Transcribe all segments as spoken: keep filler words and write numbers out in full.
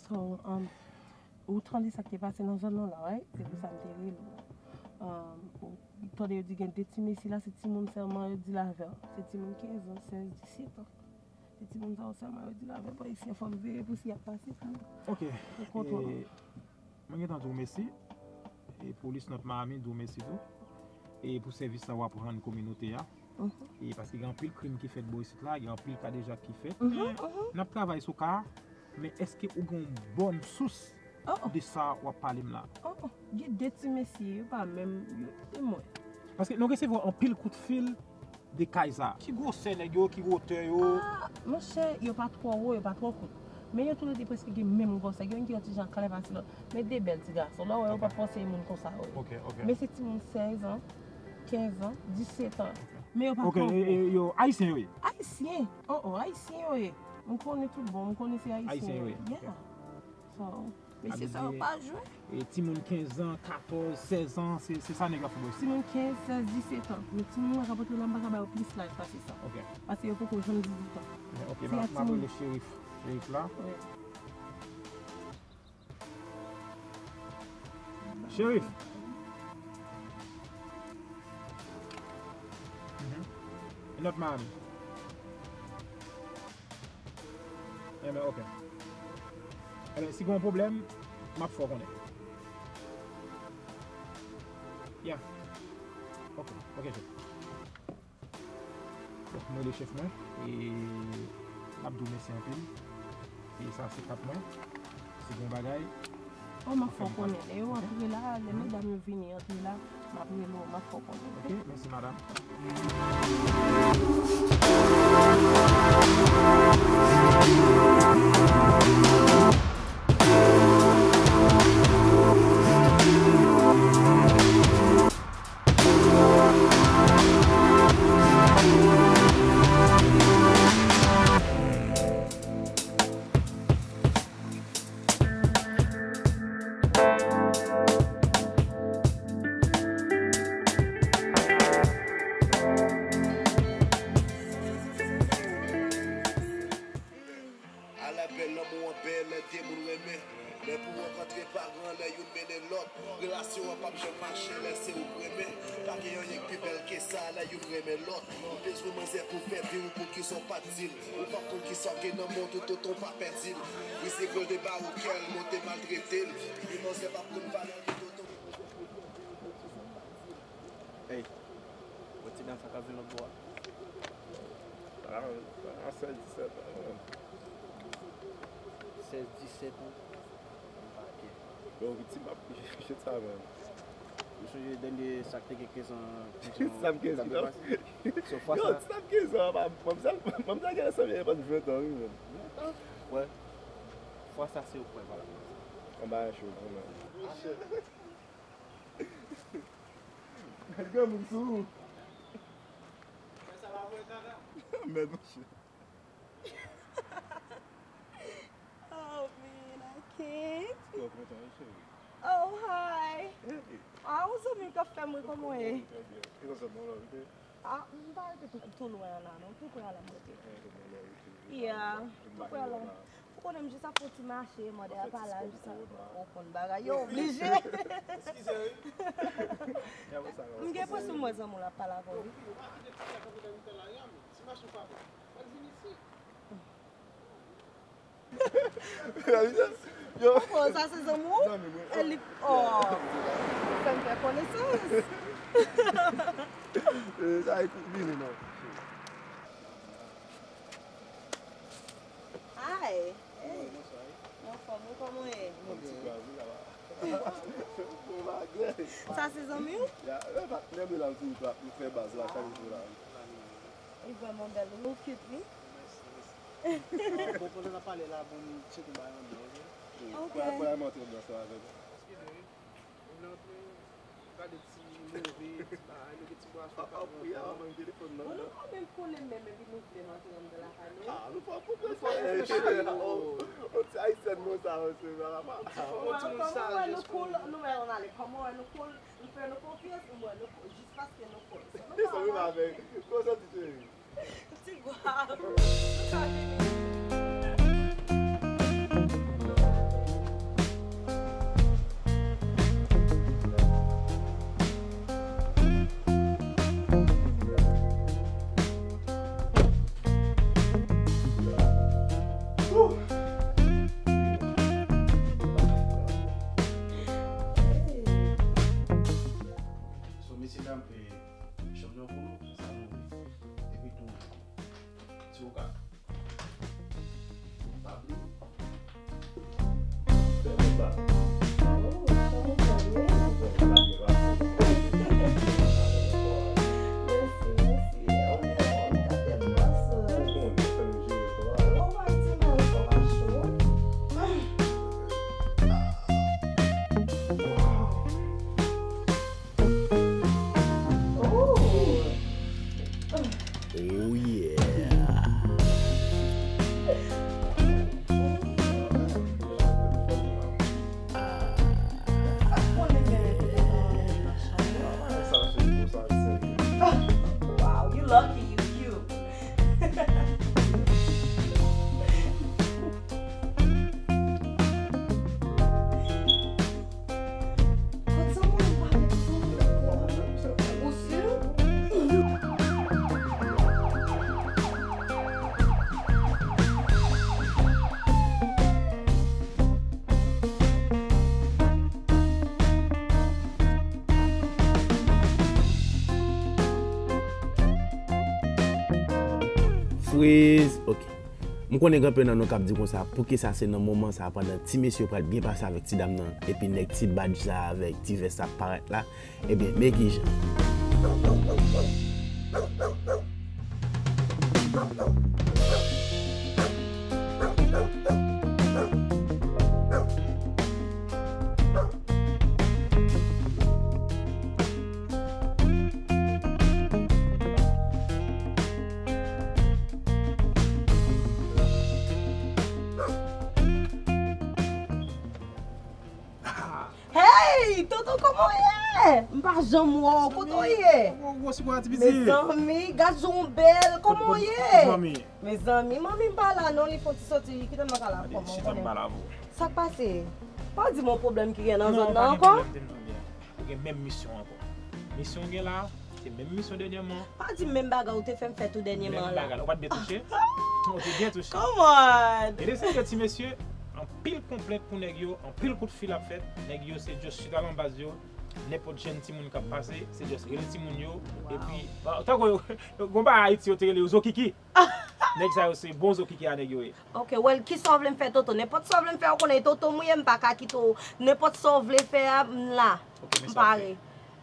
So, um, ou tande sa k te pase nan zòn nan la, right? Se pou sa m te rele w. Um, ou tande yo di gen de ti mesye la, se timoun sèlman yo deal avè l. Se timoun kenz an, sèz, disèt an. Se timoun sa yo sèlman yo deal avè l. Ayisyen, fò m veye pou si y ap pase pou, Ok. pou kontwòl. E, mwen gentan di w mèsi. E polis North Miami di w mèsi tou. E pou sèvis sa w ap rann kominote a. Mhm. E paske gen anpil krim ki fèt bò isit la, gen anpil kadejak ki fèt. Mhm, mhm. N ap travay sou ka a, men èske ou gen yon bòn sous Oh, oh. de sa w ap pale m la? Oh, oh. Gen de ti mesye, yo pa menm, yo, e mwen. Paske nou resevwa anpil kout fil de kay sa. Ki gwosè nèg yo, ki wotè yo? Ah, monchè, yo pa twò wo, yo pa twò kout. Men yo toulede prèske gen menm gwosè. Gen youn ki yon ti jan klèv ase lòt. Men de bèl ti gason. Lè w wè yo, Ok. pa fòse moun konsa, wi. Ok, ok. Men se timoun sèz an, kenz an, disèt an. Men yo pa Ok, twò e, e, wo. yo, ayisyen yo ye? Ayisyen. Oh, oh, ayisyen yo ye. M konnen tout bon, m konnen se ayisyen Ayisyen yo yo ye. ye. Yeah. Ok. So, mesye sa yo pa jwe. E timoun kenz an, katòz, sèz an, se, se sa nèg yo ap fè bò isit. Timoun kenz, sèz, disèt an. Men timoun mwen k ap antre la, m pa ka ba yo plis laj pase sa. Ok. Paske yo poko janm dizuit an. Ok, Se m a ap, m ap timoun. rele Cherif. Cherif la. Wi. Cherif. Mhm. Not Miami. Enben, ok. Enben, si gen yon pwoblèm, m ap fè w konnen. Yeah. Ok, ok, chèf. Bon, mwen rele chèf mwen, e m ap di w mèsi anpil. E sa se kat mwen. Si gen bagay, Oh, m ap fè w konnen. Lè yo antre la, lè medam yo vini antre la, m ap rele w, m ap fè w konnen, oke? Ok, mèsi, madanm. Ala bèl lanmou an bèl, de moun renmen. Lè pou rankontre paran, lè youn mennen lòt. Relasyon an p ap janm mache, lè se ou k renmen. Pa gen anyen k pi bèl ke sa, lè youn renmen lòt. Ou bezwen manzè pou fè vi w, poukisa w pa t di l? Ou p ap konn kisa w gen nan mond ou tonton pa pèdi l. Wi, se vre l te ba ou kè l, men w te maltrete l. Wi, manzè p ap konn valè l, tonton. Ey, wè ti dam sa k ap vin lòt bò a? Ah, ah, sèz disèt an, man. Sèz disèt an. Bon, ti m ap jete sa, man. Ou sonje dènye sa k te gen kenz an, kenz an, Sa m kenz an. Sa m kenz an, pa m sa, pa m sa gen sa, men pa t ven tan, wi, man. Ven tan? Wè. Fwa sa se ou k wè, vala. Anba cho, man. Mèt granmoun sou ou. Mèt monchè. Oh man, I can't. Yo, kòman w ye, cheri? Oh, hi. Hey. Ah, ou zanmi k ap fè mwen kòman w ye? Trè byen. E konsa, bon, la, ok? Ah, m pa rete tou, tou lwen an la, non. Tou prè a la m rete. Yeah, tou prè a la. Ou konnen m jis ap fè yon ti mache, mande apalaj sa. Ou konn bagay yo oblije. Eskize, wi. M gen enpresyon m wè zanmi w la ap pale avè w, wi. Ou pa kite pitit la kanpe nan mitan lari a, men. Ti machin pa bon. Mwen vin isit. Yo. Oh, sa se zanmi w? Zanmi mwen. E li, oh. Ou fè m fè konesans. Eh, sa e vini non. Hi. Hey. Mwen anfòm, ou kòman w ye? Yon ti gaz, wi, la. Bon bagay. Sa se zanmi w? Ya, e patnè m la, m toujou ap fè baz la, chak jou la. Li vrèman bèl, wi. Ou cute, wi. Mèsi, mèsi. Bon, pandan n ap pale la, bon, m tcheke bay andan, oke? Oke. Pral, pral montre anbyans la avè m. Eskize, wi. Ou vle antre, gade ti move, ti bagay, nou gen ti bwason pa pran. Ou pa ban m telefòn nan. Bon, nou pa menm konnen menm, epi nou vle m antre anndan lakay nou. Ah, nou fè konfyans. Nou fè konfyans. On ti ayisyèn konsa, mesye, sa va pa. Kòman wè nou cool, nou wè nou ale. Kòman wè nou cool, nou fè nou konfyans, nou wè nou cool, jis paske nou cool. Se nou pa wè. Kòman santi, cheri? Ti gwa. Nou ka vini. Surprise. Ok. M konnen gen anpil nan nou k ap di konsa, poukisa se nan moman sa a, pandan ti mesye yo pral byen pase avèk ti dam nan, epi nèg ti badj sa a avèk ti vès sa ap parèt la? Ebyen, men kijan. Hey, Toto, kòman w ye? M pa janm wè w, kote w ye? Mezanmi, gad jan w bèl, kòman w ye? Mezanmi, manmi m pa la non, li fè yon ti soti, li kite m nan kay la. Kòman w konnen? Sa k pase? Pa di m yon pwoblèm ki gen nan zòn nan ankò? Ou gen menm misyon ankò. Misyon w gen la, se menm misyon dènyèman. Pa di m menm bagay ou te fè m fè tou dènyèman la. Menm bagay la, ou pa t byen touche? Ou te byen touche. Come on! E de se ke ti mesye, anpil konplent pou nèg yo, anpil kout fil ap fèt, nèg yo se just chita nan baz yo, nenpòt jèn timoun k ap pase, se just rele timoun yo, epi, tankou, gon pa Ayiti yo te rele yo zo kiki. Nèg sa yo se bon zo kiki a nèg yo ye. Ok, well, kisa w vle m fè, Toto? Nenpòt sa w vle m fè, ou konnen e Toto m ye, m pa ka kite w. Nenpòt sa w vle fè a, m la. Ok, men sa w ap fè. M pare.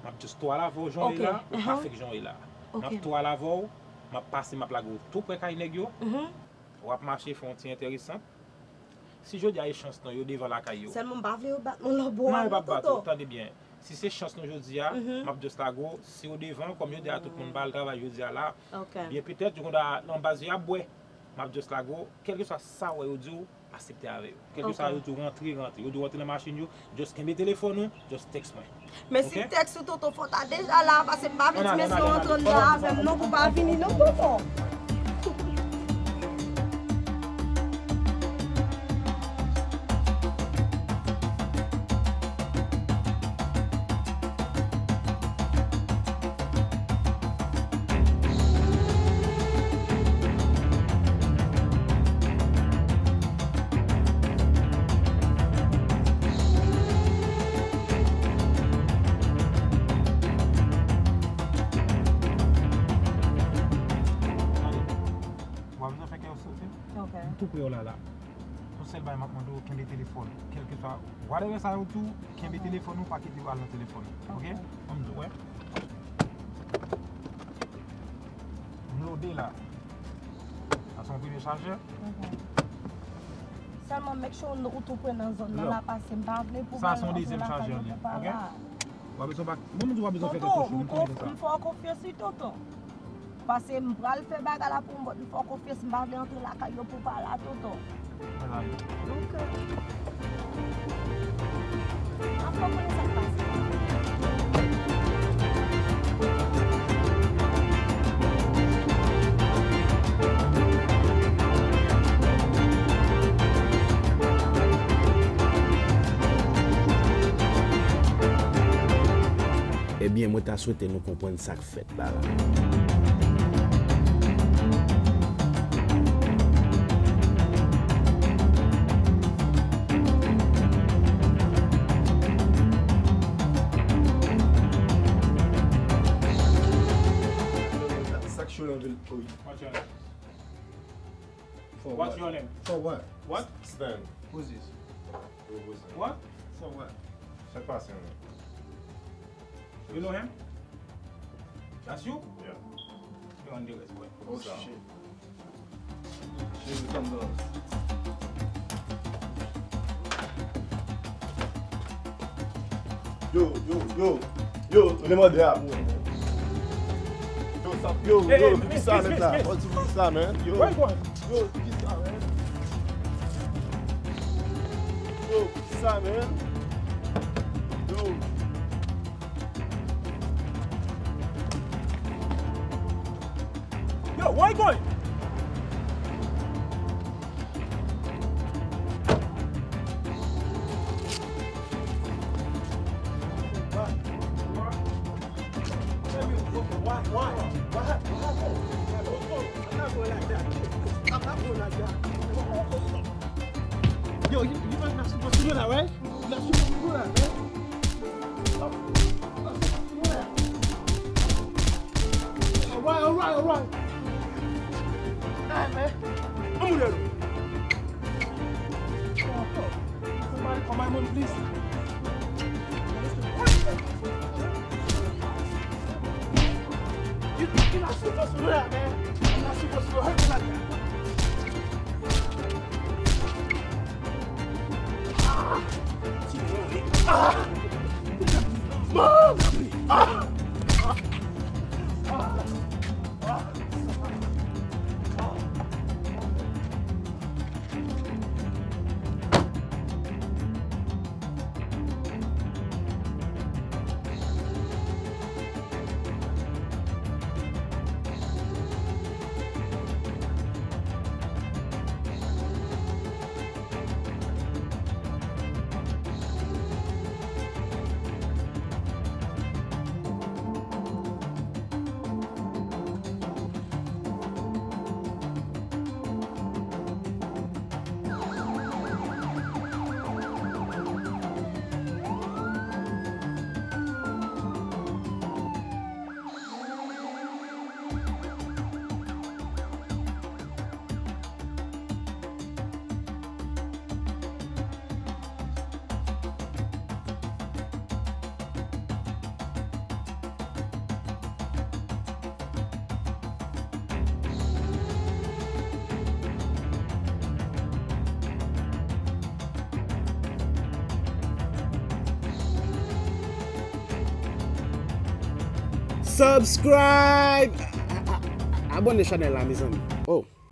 M ap just twale avè w jan w ye la, ou pa fèk jan w ye la. M ap twale avè w, m ap pase, m ap lage w tou prè kay nèg yo. W ap mache fè yon ti enteresan. Si jodi a e chans nou, yo devan lakay yo. Sèlman m pa vle yo bat nou lòbò a non, Toto. Non, yo p ap bat ou, tande byen. Si se chans nou jodi a, m ap just lage w, si yo devan, kòm yo deja tout moun pa al travay jodi a la, byen petèt, yo konn ta nan baz yo ap bwè. M ap just lage w, kèlkeswa sa w wè yo di w, aksepte avè yo. Kèlkeswa yo di w rantre, rantre. Yo di w rantre nan machin yo, just kenbe telefòn ou, just tèks mwen. Men si tèks ou, Toto, fò w ta deja la, paske m pa vle ti mesye yo rantre anndan avè m non, pou pa vini non, Toto. W ap bezwen fè kè w sote? Ok. M tou prè w la, la. Yon sèl bagay m ap mande w, kenbe telefòn ou. Kèlkeswa, whatever sa yo di w, kenbe telefòn ou, pa kite yo al nan telefòn ou. Ok? Ok. An m di w, wè. M lode la. Sa se yon premye chajè. Mhm. Sèlman make sure nou tou prè nan zòn nan la, paske m pa vle pou bagay yo antre lakay yo pou pa la. Sa se yon dezyèm chajè li, ok? W ap bezwen pa, mwen, m di w ap bezwen fè kèk chou, m konnen sa. Tonton, m fè w konfyans wi, tonton. Paske m pral fè bagay la pou m, m fè w konfyans, m pa vle antre lakay yo pou pa la, tonton. Donk, euh, ap fè w konnen sa k pase. Ebyen, mwen ta swete nou konprann sa k fèt la, la. Sa k cho nan vil, wi. What's your name? For what? What's your name? For what? What? Stand. Who's this? Who's this? What? For what? Sa k pase, man? You know him? That's you? Yeah. You on the rest, boy. Oh, shit. Shit, we come down. Yo, yo, yo. Yo, rele mande a. Yo, sa, yo, yo, kisa, men, la? Yo, kisa, men? Yo, yo, kisa, men? Yo, kisa, men? Yo. Yo, where you going? Yo, you, you must not supposed to do that, right? You're not supposed to do that, man. Alright, alright, alright. Ay, man. An moun dèyè nou. Somebody call my mom, please. You, you're not supposed to do that, man. You're not supposed to hurt me like that. Ah! Mom! Ah! Subscribe! A-, a-, a-, abòne chanèl la, mezanmi. Oh.